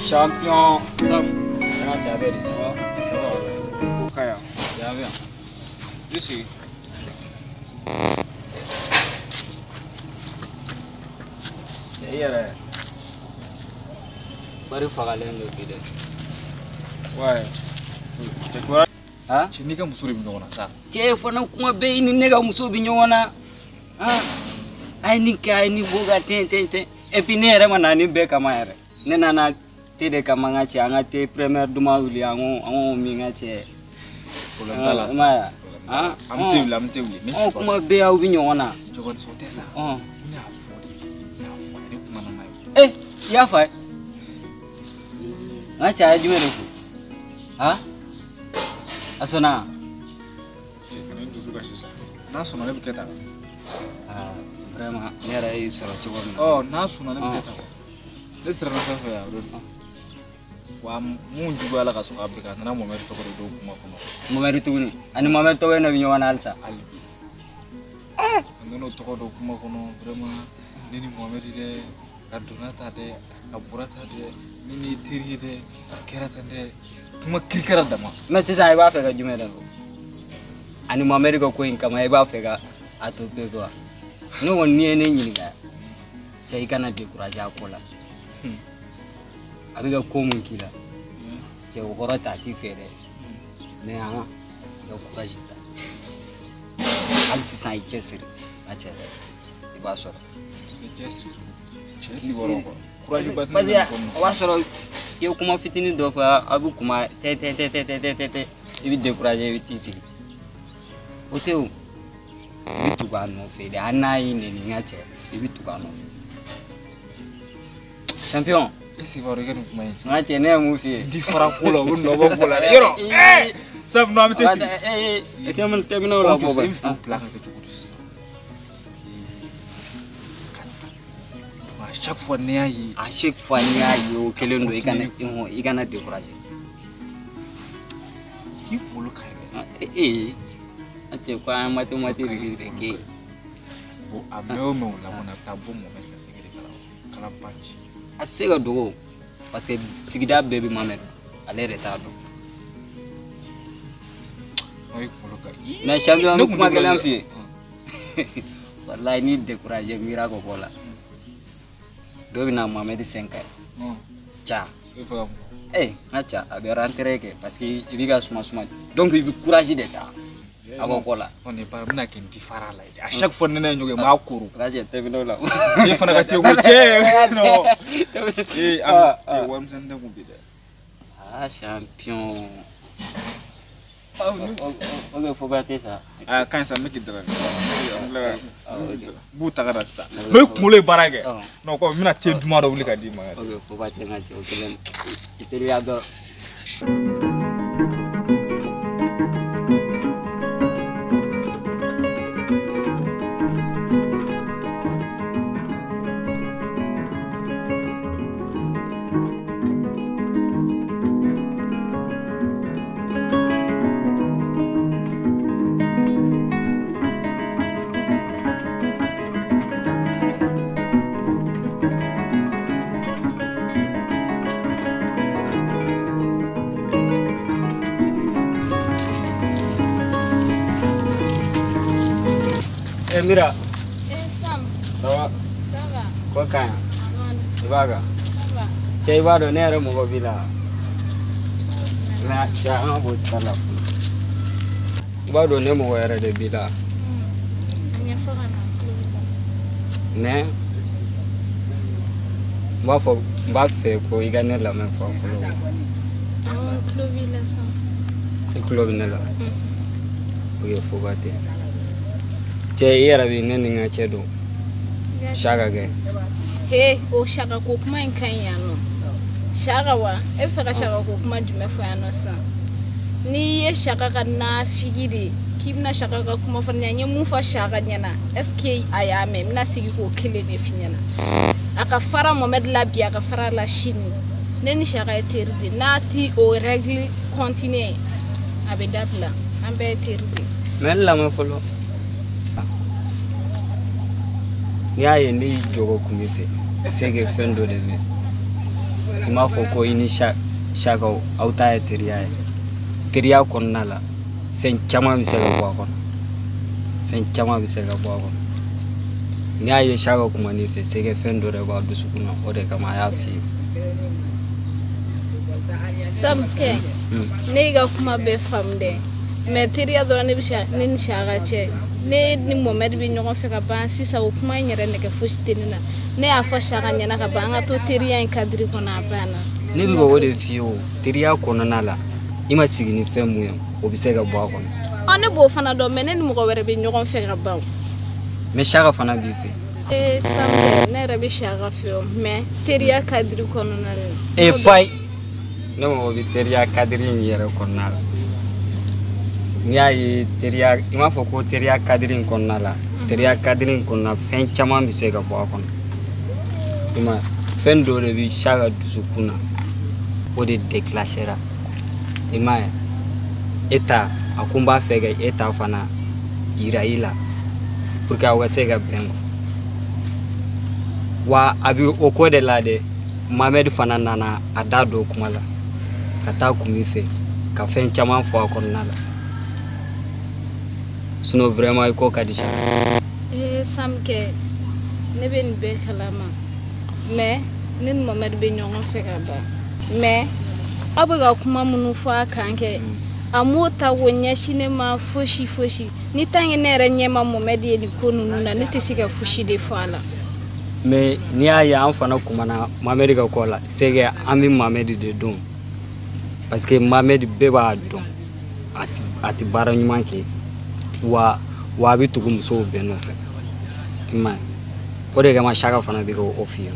Champion Sam, ça va, ça va. Okaya. Ça va. Je suis. Yɛrɛ bari fagalen don bi dɛ. Ouais. Cɛ kibaruya. Han? Cɛ n'i ka muso de bɛ ɲɔgɔn na sa. Cɛ fana kuma bɛɛ i ni ne ka muso bɛ ɲɔgɔn na. Han? A ye nin kɛ, a ye nin bɔ ka ten ten ten. Et puis ne yɛrɛ ma na nin bɛɛ kama yɛrɛ. Ne nana te de kama n ka cɛ, an ka te première duman wuli, an k'o min n ka cɛ. Problème t'a la sa. I m'a ye wa? Han? An bɛ te wuli, an bɛ te wuli. Ɔ kuma bɛɛ aw bɛ ɲɔgɔn na. Jɔgɔn o tɛ sa. Ɔn. Ne y'a fɔ de. Ne y'a fɔ ne kumana n'a ye. Eh, i y'a fɔ a ye? N ka cɛ a ye jumɛn de fɔ? Han? A sɔnna? Cɛ kana n dusu kasi sa. N'a sɔnna ne bɛ kɛ tan. Aa vraiment ne yɛrɛ y'i sɔrɔ cogo min na. Ɔ n'a sɔnna ne bɛ kɛ tan. Ne siranna fɛn fɛn o de don. Wa mun juguyala ka sɔrɔ a bɛ a nana Mohamed tɔgɔ de don kuma kɔnɔ. Mohamed tuguni? Ani Mohamed tɔgɔ in de bɛ ɲɔgɔn na halisa? Hali bi. A nana o tɔgɔ don kuma kɔnɔ vraiment ne ni Mohamed dɛ a donna ta dɛ a bɔra ta dɛ ne ni teri ye dɛ a kɛra tan dɛ kuma kirikara dama. Mais sisan i b'a fɛ ka jumɛn de fɔ? Ani Mohamed ka ko in kama i b'a fɛ ka a to pewu wa? Ne kɔni n'i ye ne ɲininka cɛ i kana décourager a ko la. A bɛ ka ko mun k'i la cɛ o kɔrɔ tɛ a t'i fɛ dɛ mais han i ka courage ta hali sisan i cɛsiri n ka cɛ dɛ i b'a sɔrɔ. I cɛsiri cogo cɛ si bɔra kɔ courage ba tɛ parce que o b'a sɔrɔ i ye kuma fitinin dɔ fɔ a bɛ kuma tɛ tɛ tɛ tɛ tɛ tɛ tɛ i bɛ décourager i bɛ t'i sigi o tɛ o i bɛ tugu a nɔfɛ de hali n'a y'i nɛni n ka cɛ i bɛ tugu a nɔfɛ champion. E si b'a dɔn i ka nin kuma in. N ka cɛ ne ye mun f'i ye. N ti fara ko la o bɛ nɔ bɔ ko la dɛ yɔrɔ ɛɛ sabu an bɛ te sigi. Ee tɛmɛnɛw la bɔ e bɛ fɛ o bila ka kɛ cogo di sisan? À chaque fois n'i y'a ye. À chaque fois n'i y'a ye o kelen don i kana décourager. K'i kunkolo ka ɲi dɛ. Ee a cɛ ko an mathématique de kɛ. Bon a mɛn o mɛn o la kɔni a bɛ taa bɔ Mohamed ka secret kalama kala ban ci. A tɛ se ka dogo parce que sigida bɛɛ bɛ Mohamed ale yɛrɛ t'a dɔn. Mais champion n bɛ kuma gɛlɛn f'i ye. Walayi n'i découragé miira ko ko la. Dɔ bɛ na Mohamed sen kari. Ca. Eh n ka ca a bɛ rentrée kɛ parce que i b'i ka suma suma donc i bɛ courage de ta. A ko ko la. On est pas bɛna kɛ n ti fara la à chaque fois ne n'a ye ɲɔgɔn ye n b'a koro. N ka cɛ tɛmɛn'o la. Cɛ fana ka te ko cɛ. Non. Ee an cɛ warimisɛnnin tɛ kun bi dɛ. Ah champion. Ok fo ba tɛ sa. Ah ka ɲi sa n bɛ k'i dara. N b'u ta ka na sisan. N'o ye kunkolo ye baara kɛ. Non ko n bɛna te duman dɔ wuli ka d'i ma. Ok fo ba tɛ n ka cɛ o kelen i teliya dɔrɔn. Mira. Eh Sam. Ça va? Ça va. Ko ka ɲi? I b'a kan? Ça va. Cɛ i b'a dɔn ne yɛrɛ mɔgɔ b'i la. Mais cɛ an ka bɔ sira la fɔlɔ. I b'a dɔn ne mɔgɔ yɛrɛ de b'i la. A ɲɛfɔ ka na n tulo b'i la. Mais n b'a fɔ n b'a fɛ ko i ka ne lamɛn fɔlɔ. Awɔ n tulo b'i la Sam. I tulo bɛ ne la? Ok fo ka tɛ. Cɛ i yɛrɛ bɛ ne ni n ka cɛ don. Saka kɛ. He o saka ko kuma in ka ɲi yan nɔ. Saka wa e bɛ fɛ ka saka ko kuma jumɛn fɔ yan nɔ sisan? N'i ye saka ka nafigi de k'i bɛna saka ka kuma fɔ ne ɲɛna n ye mun fɔ saka ɲɛna est ce que a y'a mɛn n bɛna segin k'o kelen de f'i ɲɛna. A ka fara Mohamed la bi a ka fara la sini. Ne ni Saka ye teri de n'a ti o règle continuer a bɛ dabila an bɛɛ ye teri de. Mais n lamɛn fɔlɔ. N'i y'a ye ne y'i jɔ kun fɛ c'est que fɛn dɔ de bɛ yen. I m'a fɔ ko i ni Saka aw ta ye teriya ye. Teriya kɔnɔna la fɛn caman bɛ se ka bɔ a kɔnɔ. Fɛn caman bɛ se ka bɔ a kɔnɔ. N'i y'a ye Saka kuma ne fɛ c'est que fɛn dɔ de b'a dusukun na o de kama a y'a f'i ye. Sam kɛ ne y'i ka kuma bɛɛ faamu dɛ mais teriya dɔrɔn ne bɛ ne ni Saka cɛ ne ni Mohamed bɛ ɲɔgɔn fɛ ka ban sisan o kuma in yɛrɛ nɛgɛ fosi tɛ ne na ne y'a fɔ Saka ɲɛna ka ban an ka to teriya in cadre kɔnɔ a banna. Ne bɛ k'o de f'i ye o teriya kɔnɔna la i ma sigi ni fɛn mun ye o bɛ se ka bɔ a kɔnɔ. Ɔ ne b'o fana dɔn mais ne ni mɔgɔ wɛrɛ bɛ ɲɔgɔn fɛ ka ban. Mais Saka fana b'i fɛ. Ee Sam kɛ ne yɛrɛ bɛ Saka fɛ o mais teriya cadre kɔnɔna la. Ee payi ne mago bɛ teriya cadre in yɛrɛ kɔnɔna la. N'i y'a ye teriya i m'a fɔ ko teriya cadre in kɔnɔna la teriya cadre in kɔnɔna fɛn caman bɛ se ka bɔ a kɔnɔ. I ma fɛn dɔ de bɛ Saka dusukun na o de déclenchera i m'a ye e ta a ko n b'a fɛ ka e ta fana yira i la pour que aw ka se ka bɛn wa a bɛ o ko de la dɛ Mohamed fana nana a da don kuma la ka taa kun fɛ ka fɛn caman fɔ a kɔnɔna la sinon vraiment i ko ka di Saka. Ee Sam kɛ ne bɛ nin bɛɛ kalama mais ne ni Mohamed bɛ ɲɔgɔn fɛ ka ban mais aw bɛ ka kuma minnu fɔ a kan kɛ a m'o ta k'o ɲɛsin ne ma fosi fosi ni tant que ne yɛrɛ ɲɛ ma Mohamed ye nin ko ninnu na ne tɛ se ka fosi de fɔ a la. Mais n'i y'a ye an fana kumana Mohamed ka ko la c'est que an bɛ Mohamed de dɔn parce que Mohamed bɛɛ b'a dɔn a tɛ baara ɲuman kɛ wa a bɛ tugu musow bɛɛ nɔfɛ i m'a ye o de kama Saka fana bɛ k'o f'i ye.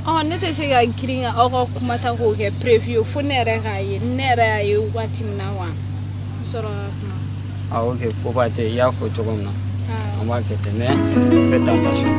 Ɔ ne tɛ se ka girin ka aw ka kuma ta k'o kɛ preuve ye fo ne yɛrɛ k'a ye ne yɛrɛ y'a ye waati min na wa n sɔrɔ ka kuma. Ah ok fo ba tɛ i y'a fɔ cogo min na an b'a kɛ ten mais faites attention.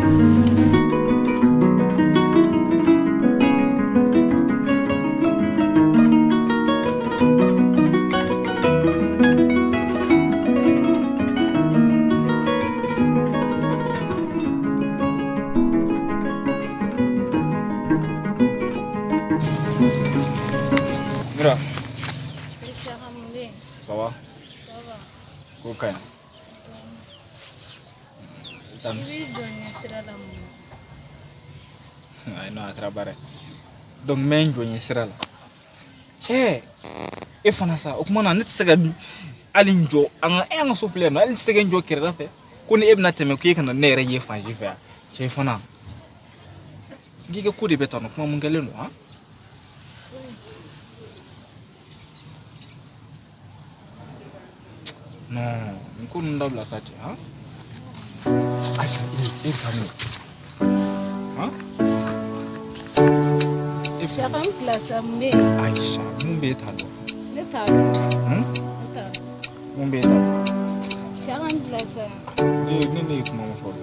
Mira. Ça va? Ça va. Ko ka ɲi. I b'i jɔ ɲɛ sira la mun na? Ayi non a kɛra baara ye. Donc n bɛ n jɔ ɲɛ sira la. Cɛ e fana sa o kuma na ne tɛ se ka hali n jɔ an ka so filɛ yan nɔ hali n tɛ se ka n jɔ kɛrɛda fɛ ko ni e bɛna tɛmɛ k'e kana ne yɛrɛ ye fan si fɛ yan cɛ fana n k'i ka ko de bɛ tan nɔ kuma mun kɛlen don han. Non, nin ko ninnu dabila sa cɛ han. Ayisa e bɛ taa min? Han? Saka n bila sa mun bɛ yen? Ayisa mun bɛ e t'a dɔn? Ne t'a dɔn. Ne t'a dɔn. Mun bɛ e t'a dɔn? Saka n bila sa. Ne ye kuma min fɔ o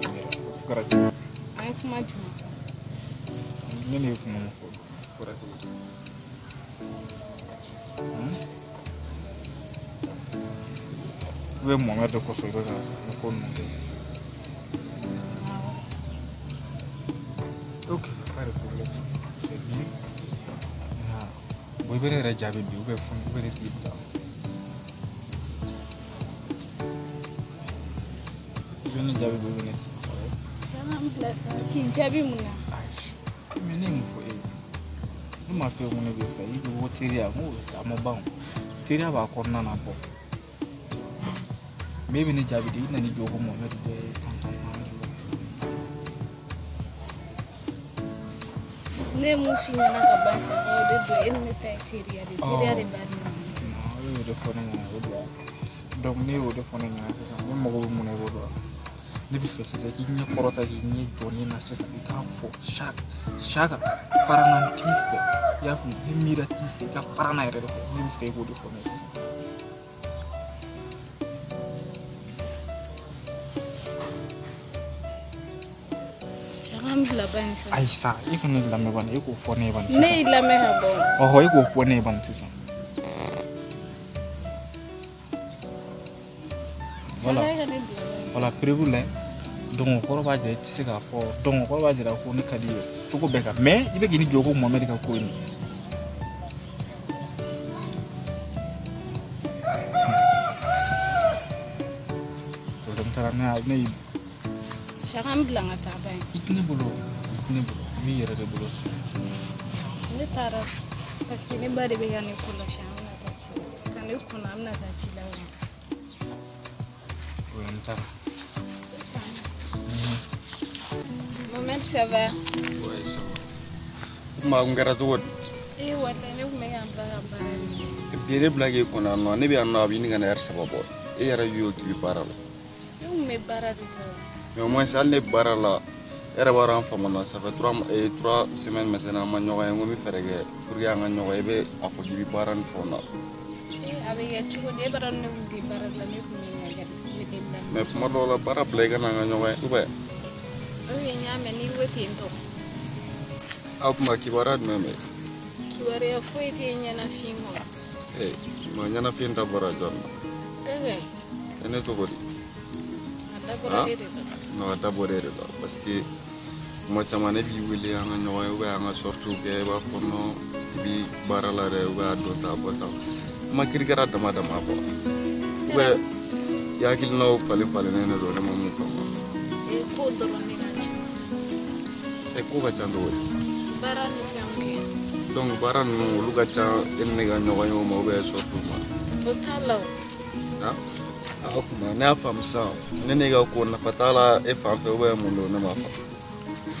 kɛra cogo di? An ye kuma jumɛn? Ne ye kuma min fɔ o kɛra cogo di? I bɛ Mohamed de kosɔn i bɛ ka nin ko ninnu kɛ. Ok, pas de problème. C'est bien. Bon, i bɛ ne yɛrɛ jaabi bi ou bien fɛn ou bien ne t'i bila. I bɛ ne jaabi bi ou bien ne t'i bila. Saka n bila sa k'i jaabi mun na? Ayi, mais ne ye mun fɔ e ye? Ne m'a fɔ e ko ne b'e fɛ i ko ko teriya n ko a ma ban o. Teriya b'a kɔnɔna na bɔ. Mais i bɛ ne jaabi de i nana i jɔ ko Mohamed bɛ tan tan tan. Ne ye mun f'i ɲɛna ka ban Saka o de don e ni ne ta ye teriya de ye teriya de b'a ni ɲɔgɔn cɛ. E y'o de fɔ ne ɲɛna o de la donc ne y'o de fɔ ne ɲɛna sisan ne mago bɛ mun na i b'o dɔn ne bɛ fɛ sisan k'i ɲɛ kɔrɔta k'i ɲɛ jɔ ne na sisan i k'a fɔ Saka fara n t'i fɛ i y'a faamu ne miira t'i fɛ i ka fara n na yɛrɛ de fɛ ne bɛ fɛ i k'o de fɔ ne ye sisan. Saka n N bila ba in sa. Ayi sa, i kana ne lamɛn bani, e k'o fɔ ne ye bani sisan. Ne y'i lamɛn ka bɔ. Ɔhɔ, e k'o fɔ ne ye bani sisan. Voilà. Voilà, preuve la. Donc o kɔrɔ b'a jira i tɛ se k'a fɔ. Donc o kɔrɔ b'a jira ko ne ka di ye cogo bɛɛ kan. Mais i bɛ k'i ni jɔ ko Mohamed ka ko in. Problème t'a la, ne y'i. Saka n bila n ka taa ba in. I tɛ ne bolo, i tɛ ne bolo, n b'i yɛrɛ de bolo. Ne taara parce que ne ba de bɛ ka ne kɔlɔsi, an bɛna taa ci la. Ka ne kɔnɔ, an bɛna taa ci la. Problème t'a la. Mohamed, ça va? Ouais, ça va. Kuma kun kɛra cogo di? Eh, wallahi ne kun bɛ ka n ba ka baara de. Bi ne bila k'e kɔnɔ yan nɔ, ne bɛ yan nɔ a bɛ ɲini ka na ɛri 3 bɔ. E yɛrɛ y'o k'i bɛ baara la. Ne kun bɛ baara de la. Mais au moins hali ne baara la, e yɛrɛ b'a dɔn an famana, ça fait 3 semaines maintenant an ma ɲɔgɔn ye, n ko n bɛ fɛɛrɛ kɛ pour que an ka ɲɔgɔn ye, e bɛ a fɔ k'i bɛ baara ni fɛnw na. Eh, a bɛ kɛ cogo di? E b'a dɔn ne kun tɛ baara la, ne kun bɛ ɲɛgɛn de la. Mais kuma dɔw la baara bila i ka na an ka ɲɔgɔn ye ou bien? Ok, n y'a mɛn, n'i ko ten tɔ. Aw kuma kibaruya jumɛn bɛ? Kibaruya foyi tɛ ɲɛnafin kɔ. Eh, ma ɲɛnafin ta bɔra jɔn na? Ok. E ne tɔgɔ di? A dabɔra e de la. Non, a dabɔra e de la parce que kuma caman ne b'i wele an ka ɲɔgɔn ye ou bien an ka sorties kɛ, i b'a fɔ non i bi baara la dɛ ou bien a dɔ ta a bɔ tan. Kuma kirikara dama dama quoi. Ou bien i hakilinaw falen falennen de don, ne ma mun faamu. Eh, ko dɔrɔn de ka ca. Eh, ko ka ca cogo di? Baara ni fɛnw kɛ. Donc baara ninnu olu ka ca e ni ne ka ɲɔgɔn ye o ma ou bien sorties ma? O t'a la o. Han? A kuma ne y'a faamu sisan, ne n'e ka ko nafa t'a la e fan fɛ ou bien mun don, ne m'a faamu.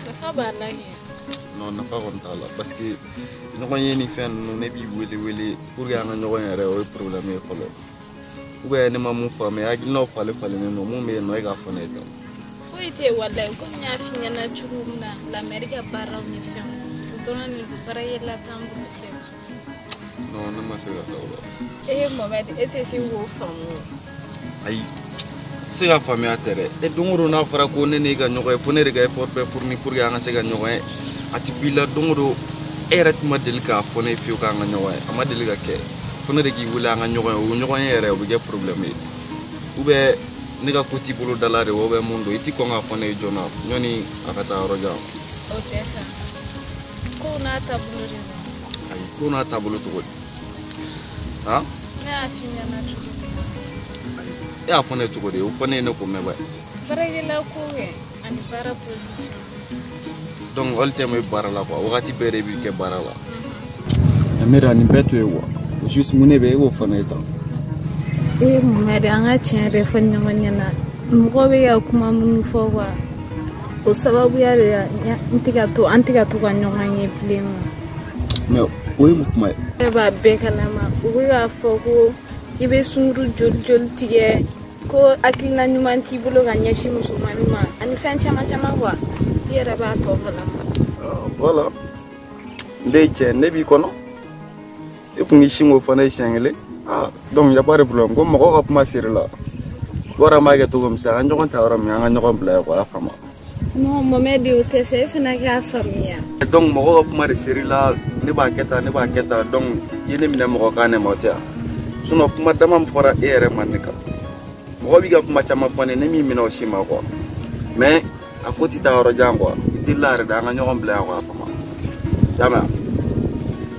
Nafa b'a la kɛ. Non, nafa kɔni t'a la parce que ɲɔgɔn ye ni fɛn ninnu ne b'i wele wele pour que an ka ɲɔgɔn yɛrɛ o ye problème ye fɔlɔ. Ou bien ne ma mun faamu, hakilinaw falen falennen don, mun bɛ yen nɔ e k'a fɔ ne ye tan. Foyi tɛ yen walayi, komi n y'a f'i ɲɛna cogo min na, la mairie ka baaraw ni fɛnw, o dɔrɔn de don, baarakɛla t'an bolo c'est tout. Non, ne ma se ka taa o la. Eh Mohamed, e tɛ se k'o faamu. Ayi, se ka faamuya tɛ dɛ. E don o don n'a fɔra ko ne n'e ka ɲɔgɔn ye, fo ne de ka effort bɛɛ fourni pour que an ka se ka ɲɔgɔn ye. A ti b'i la don o don, e yɛrɛ tun ma deli k'a fɔ ne ye fiyewu k'an ka ɲɔgɔn ye. A ma deli ka kɛ. Fo ne de k'i wele an ka ɲɔgɔn ye, o ɲɔgɔn ye yɛrɛ o bɛ kɛ problème ye. Ou bien ne ka ko t'i bolo da la de ou bien mun don, i ti kɔn k'a fɔ ne ye joona ɲɔni a ka taa yɔrɔ jan. O tɛ sa. Kow n'a taabolo de don. Ayi, kow n'a taabolo cogo di? Han? Ne y'a f'i ɲɛna cogo min na. E y'a fɔ ne cogo di? O fɔ ne ye ne ko mɛn ba. Baarakɛla ko kɛ ani baara position. Donc hali tɛ bɛ baara la quoi, wagati bɛɛ de b'i kɛ baara la. Amira nin bɛɛ to yen quoi. Juste mun de bɛ e b'o fɔ ne ye tan. Eh Mohamed, an ka tiɲɛ yɛrɛ fɔ ɲɔgɔn ɲɛna. Mɔgɔw bɛ ka kuma minnu fɔ quoi, o sababuya de la n tɛ ka to, an tɛ ka to ka ɲɔgɔn ye bilen quoi. Mais o ye mun kuma ye? Ne b'a bɛɛ kalama, u bɛ k'a fɔ ko i bɛ sunkuru joli joli tigɛ, ko hakilina ɲuman t'i bolo ka ɲɛsin musomanin ma, ani fɛn caman caman quoi. I yɛrɛ b'a tɔ kalama. Voilà. N den cɛ, ne b'i kɔnɔ. E kun k'i sin k'o fɔ ne ye siɲɛ kelen. Ah, donc y a pas de problème. Ko mɔgɔw ka kuma ser'i la. Wara an b'a kɛ cogo min sisan, an ka ɲɔgɔn ta yɔrɔ min, an ka ɲɔgɔn bila yen quoi, a y'a faamu. Non, Mohamed, o tɛ se, e fana k'a faamuya. Donc mɔgɔw ka kuma de ser'i la, ne b'a kɛ tan, ne b'a kɛ tan, donc i ye ne minɛ mɔgɔ kan ne ma o tɛ yan. Sinon kuma dama min fɔra e yɛrɛ ma ne kan. Mɔgɔ b'i ka kuma caman fɔ ne, ne m'i minɛ o si ma quoi. Mais a ko ti taa yɔrɔ jan quoi. I delila yɛrɛ de, an ka ɲɔgɔn bila yan quoi, a faamu. I y'a mɛn?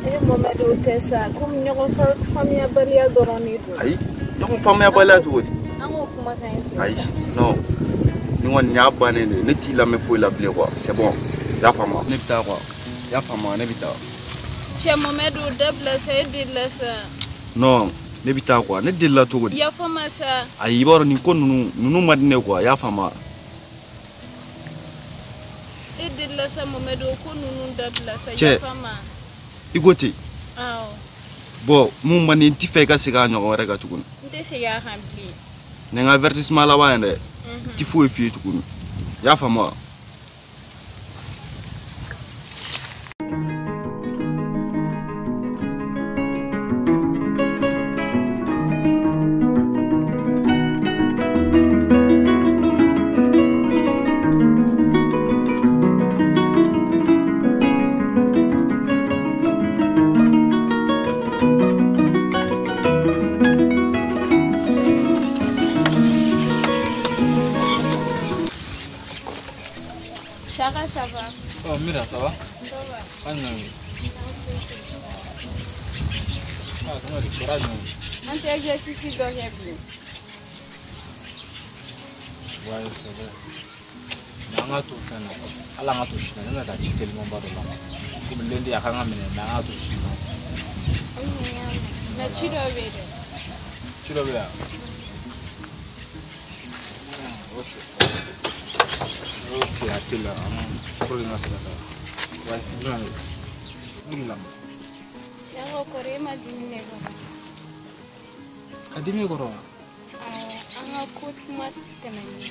Eh Mohamed, o tɛ sa, komi ɲɔgɔn faamuyabaliya dɔrɔn de don. Ayi, ɲɔgɔn faamuyabaliya cogo di? An k'o kuma ka ɲi ten. Ayi, non. Ni kɔni y'a bannen de ye, ne t'i lamɛn foyi la bilen quoi, c'est bon. I y'a faamu? Ne bɛ taa quoi. I y'a faamu? Ne bɛ taa. Cɛ Mohamed, o dabila sa, e delila sa. Non, ne bɛ taa quoi, ne delila cogo di? Yafa ma sa. Ayi, i b'a dɔn nin ko ninnu man di ne quoi, i y'a faamu? E delila sa Mohamed, o ko ninnu dabila sa, yafa ma. I ko ten? Awɔ. Bon, mun man di n ti fɛ i ka segin a ɲɔgɔn wɛrɛ kan tuguni. N tɛ segin a kan bilen. Nin ka avertissement laban ye dɛ. N ti foyi f'i ye tuguni. I y'a faamu wa? Chaka, ça va? Oh, Mira, ça va? Ça va. Ah, non. Ah, comment tu vas? Un exercice d'or bien. Ouais, c'est vrai. Mais on a tout fait, non? Allah a tout fait, non? On a tout tellement bas de là. Comme lundi, à Kanga, mais on a tout fait. Mais tu dois ver. Tu dois ver. Ok. Ok, à là. Problème c'est là. Ouais, non. Non. Chaka kore ma dimine koro. Ka dimine koro? Awɔ, an ka ko kuma tɛmɛnen.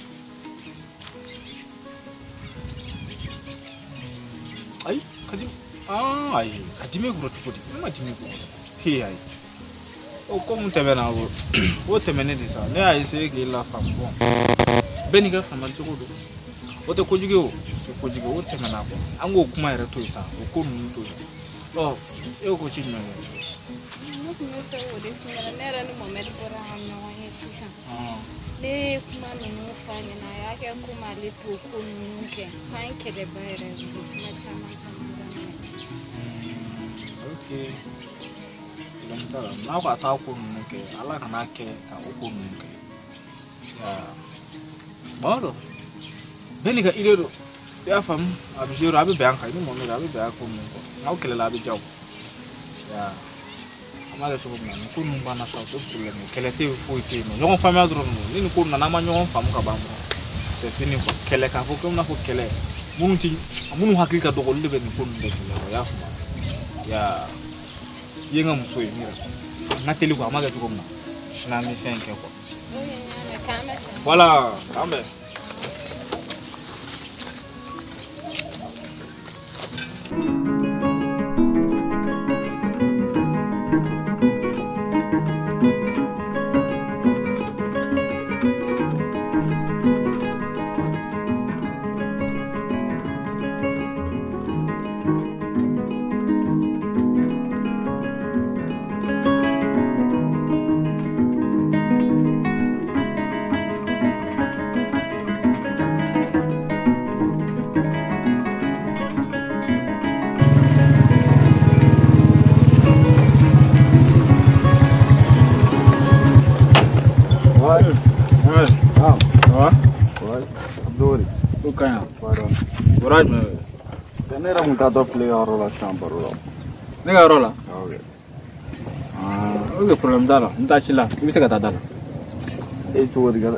Ayi, ka dim ah ayi, ka dimi kɔrɔ cogo di? Ne ma dimi kɔrɔ. He ayi. O ko mun tɛmɛna o o tɛmɛnen de sa. Ne y'a essayer k'e lafaamu bon. Bɛɛ n'i ka faamuyali cogo don. O tɛ kojugu ye o, tɛ kojugu ye o tɛmɛna quoi. An k'o kuma yɛrɛ to yen sa, o ko ninnu to yen. Ɔ e ko ci jumɛn kɛ? Ne tun bɛ fɛ k'o de f'i ɲɛna, ne yɛrɛ ni Mohamed bɔra ka ɲɔgɔn ye sisan. Ne ye kuma ninnu f'a ɲɛna, a y'a kɛ komi ale t'o ko ninnu kɛ. F'an ye kɛlɛba yɛrɛ wuli, kuma caman caman daminɛ. Ok. Problème t'a la. N'a ko a t'a ko ninnu kɛ, Ala kan'a kɛ ka o ko ninnu kɛ. Bon don. Bɛɛ n'i ka idée don. I y'a faamu, a bɛ gérer, a bɛ bɛn an kan, i ni Mohamed a bɛ bɛn a ko ninnu kɔ. N'aw kɛlɛla a bɛ diya o. An b'a kɛ cogo min na, nin ko ninnu banna sa, o tɛ problème ye. Kɛlɛ tɛ yen, foyi tɛ yen nɔ. Ɲɔgɔn faamuya dɔrɔn de don. Ni nin ko nana, n'an ma ɲɔgɔn faamu ka ban dɔrɔn, c'est fini quoi. Kɛlɛ k'a fɔ komi n'a fɔ kɛlɛ, minnu ti minnu hakili ka dɔgɔ, olu de bɛ nin ko ninnu bɛɛ kɛlɛ i y'a faamu. I ye n ka muso ye Mira. N ka teli quoi, an b'a kɛ cogo min na. Sini an bɛ fɛn in kɛ quoi. Ok, n y'a mɛn, k'an bɛn sini. Voilà, k'an bɛn. Ne yɛrɛ kun t'a dɔn fili ka yɔrɔ la sisan baro la. Ne ka yɔrɔ la? Ok. Ok, problème t'a la. N t'a ci la. I bɛ se ka taa da la. E cogo di ka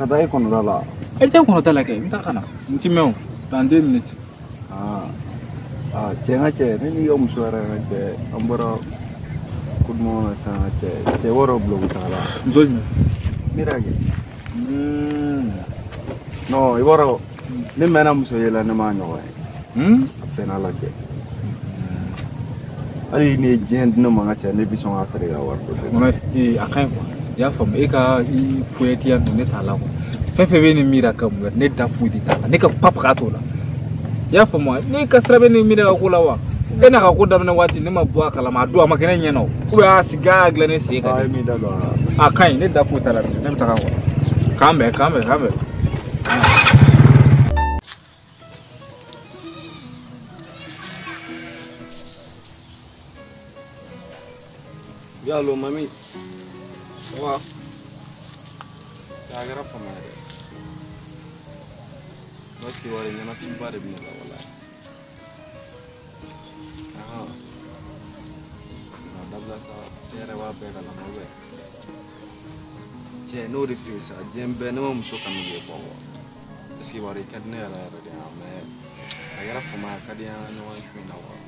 taa e kɔnɔ da la? E bɛ taa kɔnɔ da la kɛ, n bɛ taa ka na. N ti mɛn o. Dans 2 minutes. Ah, cɛ n ka cɛ, ne n'i ka muso yɛrɛ ka cɛ, an bɔra ko duman na sisan ka cɛ, cɛ wɔɔrɔ bulon taga la. Muso jumɛn? Mira kɛ. Non, i b'a dɔn ne mɛnna muso ye la ne m'a ɲɔgɔn ye. A bɛɛ n'a lajɛ. Hali ni ye diɲɛ di ne ma n ka cɛ, ne bɛ sɔn k'a feere ka wari dɔ di. Mohamed, a ka ɲi quoi. I y'a faamu, e ka i poyɛtiya ninnu ne t'a la quoi. Fɛn fɛn bɛ ne miiri ka mun ne da foyi de t'a la. Ne ka papaga t'o la. I y'a faamu wa? Ne ka sira bɛ ne miiri ka ko la wa? E n'a ka ko daminɛ waati ne ma bɔ a kalama, a don a ma kɛ ne ɲɛna o. Ou bien a sigi a y'a dilan ne sen kan. A ye min da don a la. A ka ɲi, ne da foyi t'a la bilen, ne bɛ taga quoi. K'an bɛn, k'an bɛn, k'an bɛn. Allo, mami. Ça va? A kɛra fama ye dɛ. Parce que wari ɲɛnafinba de bɛ ne la walahi. Ahan. A dabila sa, e yɛrɛ b'a bɛɛ kalama ou bien? Cɛ n'o de f'i ye sa, diɲɛ bɛɛ ne ma muso kanu k'e bɔ quoi. Parce que wari ka di ne yɛrɛ yɛrɛ de ye mais a kɛra fama ye, a ka di an ka ɲɔgɔn ye su in na quoi.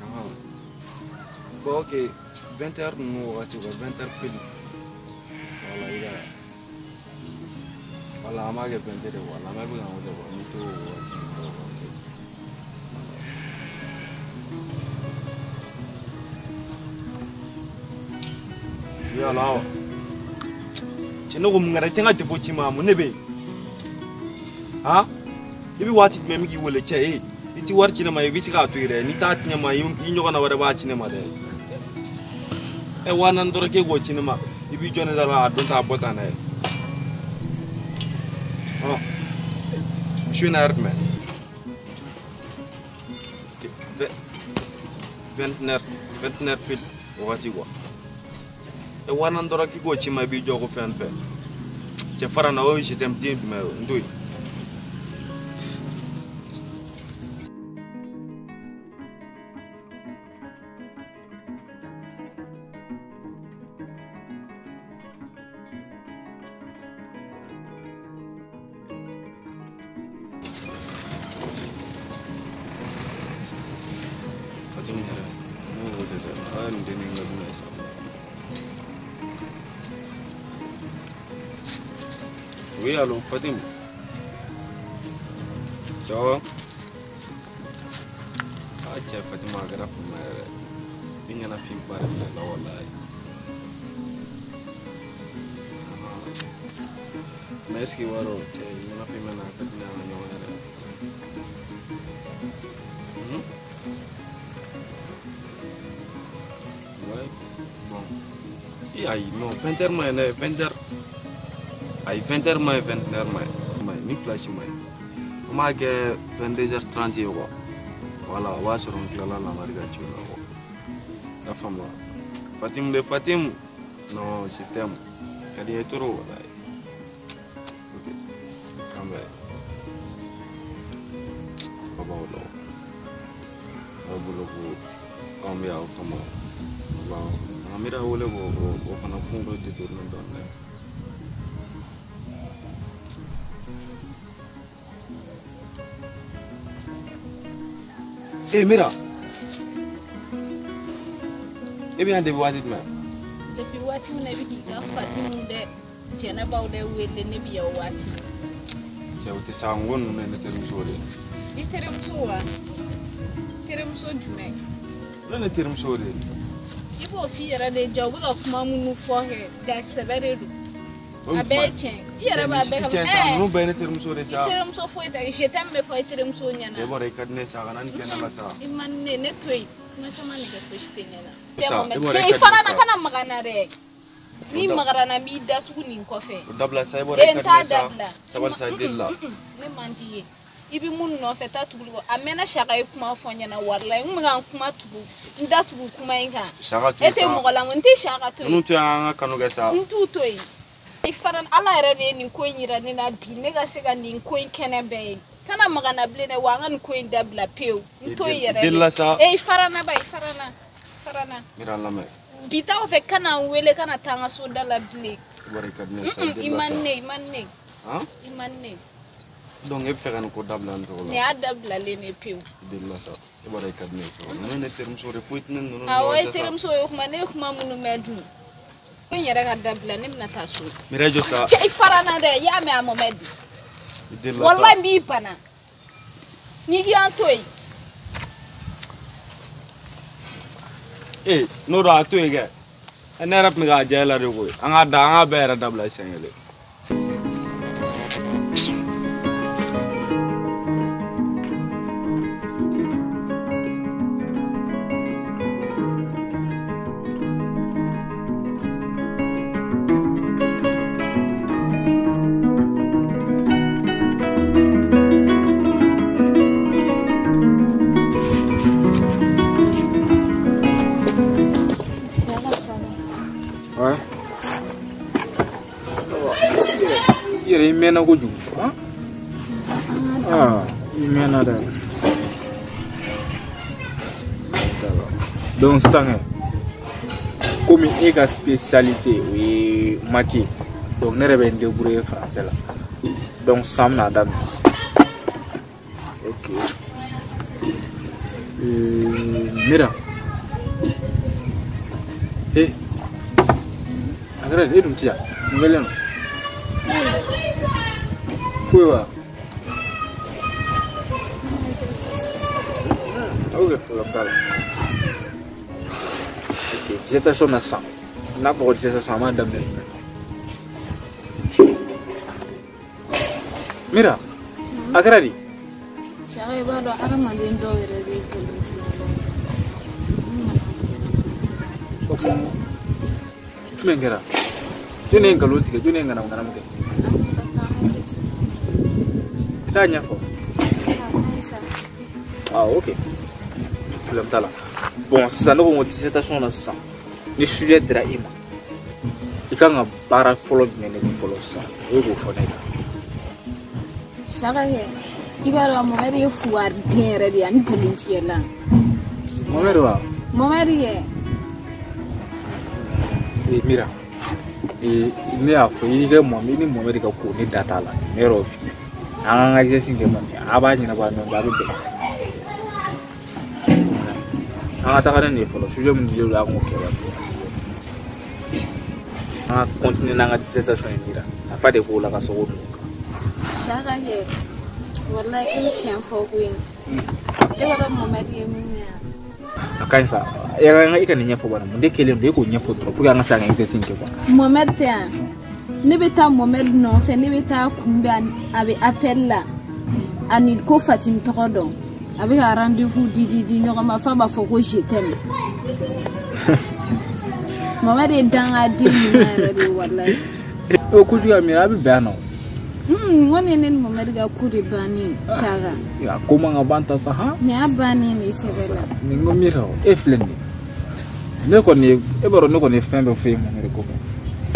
Ahan. Bon, ok, 20h ninnu wagati quoi, 20h pile. Voilà, i ka voilà, an b'a kɛ 20h ye quoi, lamɛn bɛ ka n wele quoi, n bɛ to o wagati ninnu la quoi. Oui, alors. Cɛ ne ko mun kɛra i tɛ n ka dépôt ci ma mun de bɛ yen? Han? I bɛ waati jumɛn n bɛ k'i wele cɛ e? I ti wari ci ne ma i bɛ se k'a to yen dɛ, n'i t'a ci ne ma i ɲɔgɔnna wɛrɛ b'a ci ne ma dɛ. Ɛ 4000 dɔrɔn k'e k'o ci ne ma, i b'i jɔ ne da la a don ta a bɔ tan dɛ. Ɔ Su in na heure jumɛn? 21h pile o wagati quoi. E wa naani dɔrɔn k'i k'o ci ma i b'i jɔ ko fɛn fɛn. Cɛ fara na o ye je t'aime den jumɛn ye o? N to yen. Fatim yɛrɛ ne y'o wele dɛ a ye nin dennin ka jumɛn ye sa. Oui, allô, Fatim. Ça va? Ah, cɛ Fatima a kɛra fama yɛrɛ. I ɲɛna fin ba de minɛ la walayi. Mais est-ce que i b'a dɔn cɛ ɲɛna fin bɛ na a ka di ne ye an ka ɲɔgɔn ye dɛ. Ouais, bon. Ayi, non, 20h ma ɲi dɛ, 20h. Ayi, 20h ma ɲi, 21h ma ɲi. Ni flash ma ɲi. An b'a kɛ 22h30 ye quoi. Voilà, o b'a sɔrɔ n tilala lamari ka ciw la quoi. I y'a faamu wa? Fatim de Fatim. Non, je t'aime. Ka di n ye trop walayi. Ok, k'an bɛn. Aw b'aw dɔn. Aw bolo ko anw bɛ yan aw kama. Aw b'an faamu. An bɛ wele k'o o fana kunkolo tɛ dɔɔnin dɔɔnin dɛ. Eh Mira, e bɛ yan depuis waati jumɛn? Depuis waati min na i bɛ k'i ka Fatimu dɛ Jɛnɛbaw dɛ wele ne bɛ yan o waati. Cɛ o tɛ sa n ko ninnu ye ne terimuso de ye. I terimuso wa? Terimuso jumɛn? Ne ne terimuso de ye. I b'o f'i yɛrɛ de ja u bɛ ka kuma minnu fɔ kɛ ja sɛbɛ de don. A bɛɛ ye tiɲɛ i yɛrɛ b'a bɛɛ kama. Cɛ ninnu bɛɛ ye ne terimuso de sa. I terimuso foyi tɛ je t'aime bɛ fɔ i terimuso ɲɛna. E b'a dɔn i ka di ne sa kana nin kɛ ne la sa. I man ne ne to yen kuma caman de kɛ fosi tɛ ne la. I fara na kana maga n na dɛ. N'i magara n na n b'i datugu nin kɔfɛ. O dabila sa i b'a dɔn i ka di ne sa. Sabali sa deli la. Ne man di ye. I bɛ mun nɔfɛ taa tuguli kɔ a mɛnna Saka ye kuma fɔ n ɲɛna walayi n kun bɛ ka n kuma tugu n da tugu kuma in kan. Saka to yen sa. E tɛ mɔgɔ la n tɛ Saka to yen. Ninnu to yan an ka kanu kɛ sa. N t'u to yen. I fara ala yɛrɛ de ye nin ko in yira ne la bi ne ka se ka nin ko in kɛnɛ bɛɛ ye. Kana maga n na bilen dɛ wa an ka nin ko in dabila pewu n to yen yɛrɛ de. Deli la sa. E i fara n na ba i fara n na fara n na. Mira n lamɛn. Bi ta kɔfɛ kana n wele kana taa n ka so da la bilen. I b'a dɔn i ka di ne ye sa. I man ne i man ne. I man ne. Donc e bɛ fɛ ka nin ko dabila nin cogo la. Nin y'a dabilalen de pewu. Deli la sa e b'a dɔn i ka di ne ye cogo min. Ninnu ye ne terimuso de foyi tɛ ne ninnu ni ɲɔgɔn cɛ sa. Awɔ e terimuso ye o kuma ne ye kuma minnu mɛn dun. Ko n yɛrɛ ka dabila ne bɛna taa so. Mira jɔ sa. Cɛ i fara n na dɛ i y'a mɛn a Mohamɛdi. Deli la sa. Walayi n b'i bana. N'i k'i y'an to yen. Ee n'o don a to yen kɛ. Ne yɛrɛ tun bɛ k'a diya e la de koyi. An k'a da an k'a bɛɛ yɛrɛ dabila siɲɛ kelen. I mɛnna kojugu. Ah, i mɛnna dɛ. Donc sisan kɛ komi e ka spécialité o ye maths ye donc ne yɛrɛ bɛ n débrouiller français la donc sisan an bɛna daminɛ. Ok. Mira. Eh. A kɛra di e dun ti yan mun kɛlen don? Foyi wa? Ok, problème t'a la. Ok, dissertation na sisan n'a fɔ ko dissertation an b'a daminɛ jumɛn? Mira, a kɛra di? Saka i b'a dɔn hadamaden dɔw yɛrɛ de ye nkalon tigɛ. O kuma jumɛn kɛra? Jɔn ye nkalon tigɛ jɔn ye ŋanamu ŋanamu kɛ? Taa ɲɛfɔ. Ah ok. Problème t'a la. Bon sisan ne ko n ko dissertation na sisan ni sujet dira i ma i kan ka baara fɔlɔ jumɛn de kɛ fɔlɔ sisan o ye k'o fɔ ne ɲɛna. Saka kɛ i b'a dɔn Mohamed ye fugariden yɛrɛ de ye ani nkalontigɛla. Mohamed wa? Mohamed kɛ. Ee Mira ee ne y'a fɔ i kɛ Mohamed i ni Mohamed ka ko ne da t'a la ne yɛrɛ y'o f'i ye an k'an ka exercice kɛ man a b'a ɲɛnabɔ a ɲɔgɔn cɛ a bɛ bɛn. An ka taga ni nin ye fɔlɔ sujet min dilen don an k'o kɛ wa. An ka continuer n'an ka dissertation ye Mira nafa de b'o la ka sɔrɔ o ninnu kan. Saka kɛ walayi e ye tiɲɛ fɔ koyi. E b'a dɔn Mohamed ye min ye wa? A ka ɲi sa i ka nin ɲɛfɔ bani mun de kɛlen don e k'o ɲɛfɔ dɔrɔn pour que an ka se an ka exercice kɛ quoi. Mohamed tɛ yan ne bɛ taa Mohamed nɔfɛ ne bɛ taa kunbɛn a bɛ appel la ani ko Fatim tɔgɔ dɔn a bɛ ka rendez-vous di di di ɲɔgɔn ma f'a b'a fɔ ko je t'aime. Mohamed ye dangaden ɲuman yɛrɛ de ye walayi. O kojugu Mira a bɛ bɛn a na o. Nin kɔni ye ne ni Mohamed ka ko de bannen Saka. A ko man ka ban ta sa han. Nin y'a bannen de sɛbɛ la. Nin ko Mira e filɛ nin ye ne kɔni ye e b'a dɔn ne kɔni ye fɛn bɛɛ fɔ e ye Mohamed ko kɛ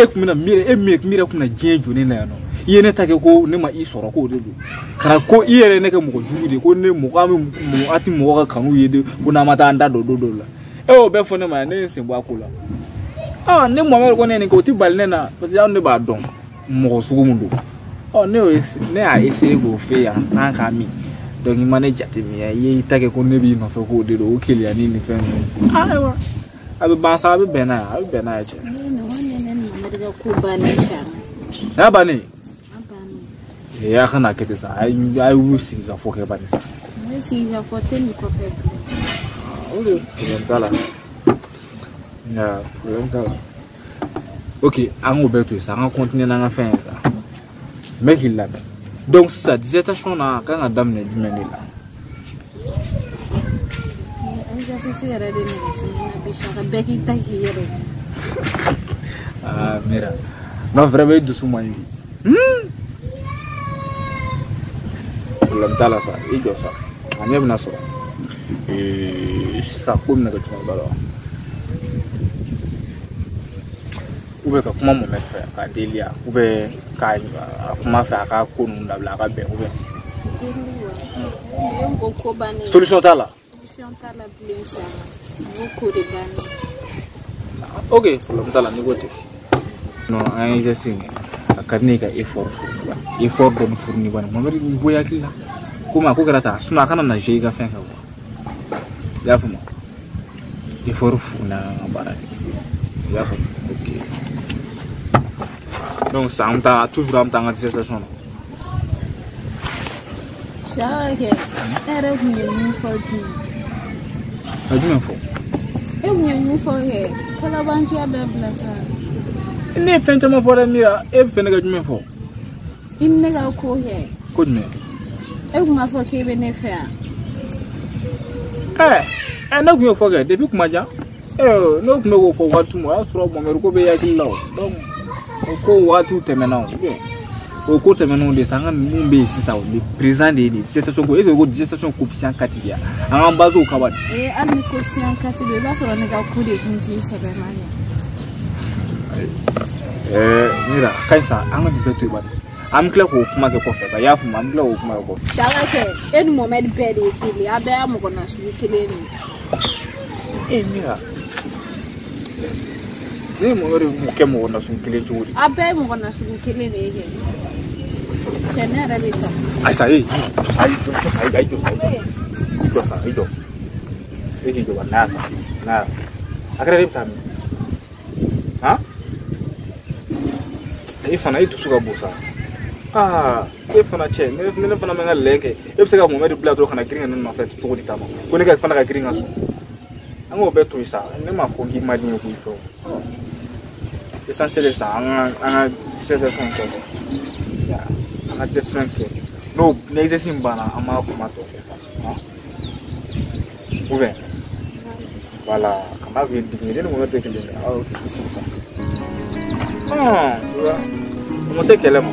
e kun bɛna Mira e Mira kun bɛna diɲɛ jɔ ne na yan nɔ i ye ne ta kɛ ko ne ma i sɔrɔ k'o de don ka ko i yɛrɛ ye ne kɛ mɔgɔ jugu de ye ko ne mɔgɔ an bɛ mɔgɔ a ti mɔgɔ ka kanu ye de ko n'an ma taa an da don don dɔw la e y'o bɛɛ fɔ ne ma yan ne ye n sen bɔ a ko la ah ne Mohamed ko ne ye nin kɛ o ti bali ne na parce que anw de b'a dɔn mɔgɔ sugu min don ɔ ne y'o ne y'a essayer k'o f'e ye en tant qu'ami donc i ma ne jateminɛ i y'i ta kɛ ko ne b'i nɔfɛ k'o de don o keleya ni nin fɛn ninnu ayiwa a bɛ ban sa a bɛ bɛn n'a ye a bɛ bɛn n'a ye cɛ. Nin kɔni ye ne ni Mohamed ka ko bannen Saka. A y'a bannen. A bannen. Ee a kana kɛ ten sa a y'u sigi ka fɔ kɛ bani sa. Ne sigi ka fɔ tɛ nin kɔfɛ bilen. O de problème t'a la. Nka problème t'a la. Ok an k'o bɛɛ to yen sa an ka continuer n'an ka fɛn ye sa. N bɛ k'i lamɛn. Donc sisan dissertation na a kan ka daminɛ jumɛn de la? Exercice yɛrɛ de nege tɛ ne na bi Saka bɛɛ k'i ta k'i yɛrɛ. Ah Mira non vraiment i dusu man ɲi bi. Problème t'a la sa i jɔ sa a ɲɛ bɛna sɔrɔ. Sisan ko bɛna kɛ cogo min b'a la wa? Ou bien ka kuma Mohamed fɛ k'a deli ya ou bien k'a kuma fɛ a ka ko ninnu dabila a ka bɛn ou bien. Deli wa? Ne ko ko bannen. Solution t'a la. Solution t'a la bilen Saka. N ko ko de bannen. Ok problème t'a la n'i ko ten. Non an ye exercice kɛ a ka di ne ye ka effort fourni bani effort dɔɔni fourni bani Mohamed bɔ i hakili la komi a ko kɛra tan sinon a kana na jouer i ka fɛn kan quoi i y'a faamu effort fourni an ka baara kɛ i y'a faamu ok. Donc sisan an bɛ taa toujours an bɛ taa an ka dissertation na. Saka kɛ e yɛrɛ kun ye mun fɔ dun? Ka jumɛn fɔ? E kun ye mun fɔ kɛ kalabanciya dabila sa. Ne ye fɛn caman fɔ dɛ Mira e bɛ fɛ ne ka jumɛn fɔ? I ni ne ka ko kɛ. Ko jumɛn? E kun b'a fɔ k'e bɛ ne fɛ yan. Ɛ ne kun y'o fɔ kɛ depuis kuma jan. Ne kun bɛ k'o fɔ waati min o y'a sɔrɔ Mohamed ko bɛ hakili la o donc o ko waatiw tɛmɛna o o ko tɛmɛnenw de sa an ka mun bɛ yen sisan o le présent de ye nin dissertation ko est ce que ko dissertation coefficient 4 de ya an k'an base o kan bani. Ee hali ni coefficient 4 don i b'a sɔrɔ ne ka ko de kun t'i sɛbɛ ma kɛ. Mira a ka ɲi sa an ka nin bɛɛ to yen bani an bɛ tila k'o kuma kɛ kɔfɛ ka y'a faamu an bɛ tila k'o kuma kɛ kɔfɛ. Saka kɛ e ni Mohamed bɛɛ de ye kelen ye a bɛɛ y'a mɔgɔ nasugu kelen de ye. Ee Mira ne ye Mohamed kɛ mɔgɔ nasugu kelen cogo di? A bɛɛ ye mɔgɔ nasugu kelen de ye kɛ. Cɛ ne yɛrɛ bɛ taa. Ayi sa ee ayi jɔ sa ayi jɔ sa i jɔ sa i jɔ e k'i jɔ ba n'a sa n'a a kɛra e bɛ taa min han e fana e dusu ka bon sa aa e fana cɛ ne fana bɛ n ka lɛ kɛ e bɛ se ka Mohamed bila dɔrɔn ka na girin ka ne nɔfɛ cogo di taama ko ne ka fana ka girin ka sɔn an k'o bɛɛ to yen sa ne m'a fɔ k'i ma di n ye koyi fɛn essentiel ye sa an ka dissertation kɛ an ka dissertation kɛ n'o ni exercice in banna an b'a kuma tɔ kɛ sa ou bien voilà kana k'i dimi ne ni Mohamed tɛ kelen ye awɔ i sigi sa tu vois o ma se kɛlɛ ma.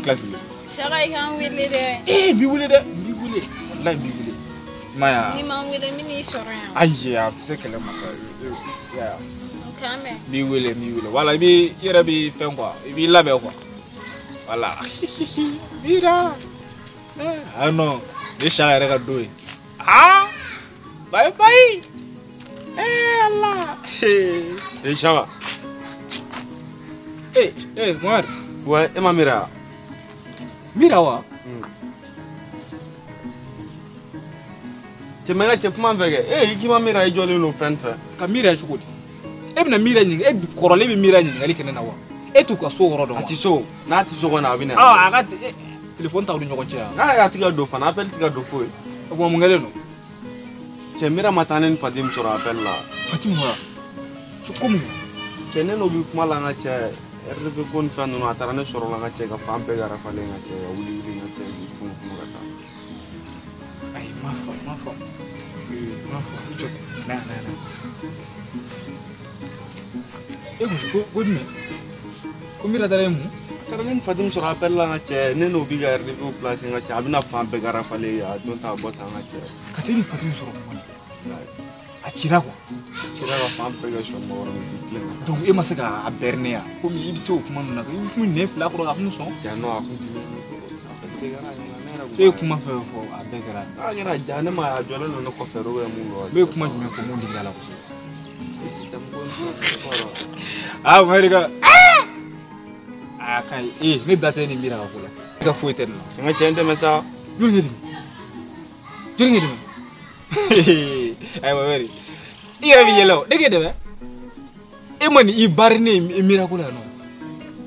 tila k'i wele. Saka i k'an wele dɛ. Ee n b'i wele dɛ, n b'i wele. Walayi n b'i wele. I m'a ye wa? N'i ma n wele n bɛ n'i sɔrɔ yan. Ayi a tɛ se kɛlɛ ma sa. I y'a ye wa? K'an bɛn. N b'i wele, n b'i wele. Wala i b'i i yɛrɛ b'i fɛn quoi, i b'i labɛn quoi. Voilà. Mira. Ah non, ne Saka yɛrɛ ka don ye. Ah! Bye bye. Eh Allah. Eh Saka. Eh eh Mohamed. Ouais, e ma Mira. Mira wa? Cɛ mɛ n ka cɛ kuma n fɛ kɛ. Eh i k'i ma Mira i jɔlen don fɛn fɛ. Ka Mira cogo di? E bɛna Mira ɲininka, e kɔrɔlen bɛ Mira ɲininkali kɛ ne na wa? E t'u ka so yɔrɔ dɔn wa? A ti so, n'a ti so kɔnɔ a bɛ na. Ah a ka téléphone t'aw ni ɲɔgɔn cɛ wa? N'a a ti ka don fana, appel ti ka don foyi. O tuma mun kɛlen don? Cɛ Mira ma taa ne ni Fatim sɔrɔ appel la. Fatim wa? Ko mun? Cɛ ne n'o bɛ kuma la n ka cɛ. RDV ko ni fɛn ninnu a taara ne sɔrɔ la n ka cɛ ka fan bɛɛ garafalen n ka cɛ ka wuli wuli n ka cɛ k'i funufunu ka taa. Ayi n m'a faamu, n m'a faamu. N m'a faamu, i jɔ na na na. E ko ko jumɛn? Ko Mira taara ye mun? A taara ne ni Fatim sɔrɔ appel la n ka cɛ, ne n'o b'i ka RDV place n ka cɛ, a bɛna fan bɛɛ garafalen a don ta a bɔ ta n ka cɛ. Ka t'e ni Fatim sɔrɔ kuma la? A cira quoi. A cira ka fan bɛɛ kɛ sɔ makɔrɔ k'i tilen ka taa. Donc e ma se k'a berner yan? Komi i bɛ se o kuma ninnu na, i kun nɛn fila kɔrɔ k'a kun sɔn. Ja non a kun dimi ne kɔrɔ. Appel tɛ kɛra a ɲɛna ne yɛrɛ kun. E ye kuma fɛn fɛn fɔ a bɛɛ kɛra. A kɛra ja ne ma a jɔlen don ne kɔfɛ ou bien mun don. Ne ye kuma jumɛn fɔ mun digir'a la kosɛbɛ? Ah Mohamed ka a ka ɲi ee ne da tɛ nin Mira ka ko la. I ka foyi tɛ nin na. N ka cɛ n dɛmɛ sa. Joli k'e dɛmɛ? Joli k'e dɛmɛ? Ayi Mohamed i yɛrɛ bɛ yɛlɛ o, ne k'e dɛmɛ? E ma nin i bari ne ye Mira ko la yan nɔ.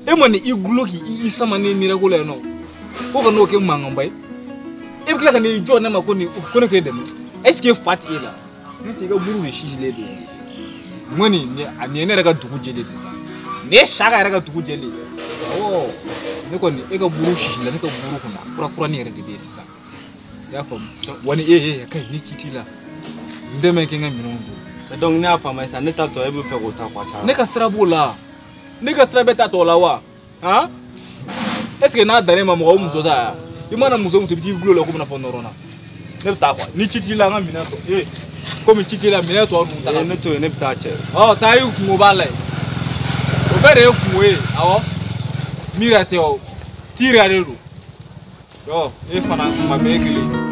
E ma nin i gulo k'i sama ne ye Mira ko la yan nɔ. Fo ka n'o kɛ mankanba ye. E bɛ tila ka n'i jɔ ne ma ko nin ko ne k'e dɛmɛ. Est ce que fa t'e la? Ne t'i ka buru de sisilen de ye. N ko nin nin ye ne yɛrɛ ka dugu jɛlen de sa. Nin ye Saka yɛrɛ ka dugu jɛlen ye. Awɔ ne kɔni e ka buru sisi la ne ka buru kunna kura kuranin yɛrɛ de bɛ yen sisan. I y'a faamu? Wa ni e ka ɲi ni ci t'i la. N dɛmɛ kɛ n ka minɛnw don. Donc ne y'a faamu sisan ne ta tɔ e bɛ fɛ k'o ta quoi sa. Ne ka sira b'o la. Ne ka sira bɛ ta tɔ la wa? Han? Est ce que n'a dan ne ma mɔgɔ o muso ta yan? I mana muso o muso i bɛ t'i gulo la komi n'a fɔ nɔrɔ na. Ne bɛ taa quoi. Ni ci t'i la n ka minɛn tɔ ee komi ci t'i la minɛn tɔ ninnu ta. Ne to yen ne bɛ taa cɛ. Ɔ taa i kungo b'a la yen. O bɛɛ de ye kungo ye awɔ. Mira tɛ o Tira de don. Ɔ e fana kuma bɛɛ ye kelen ye.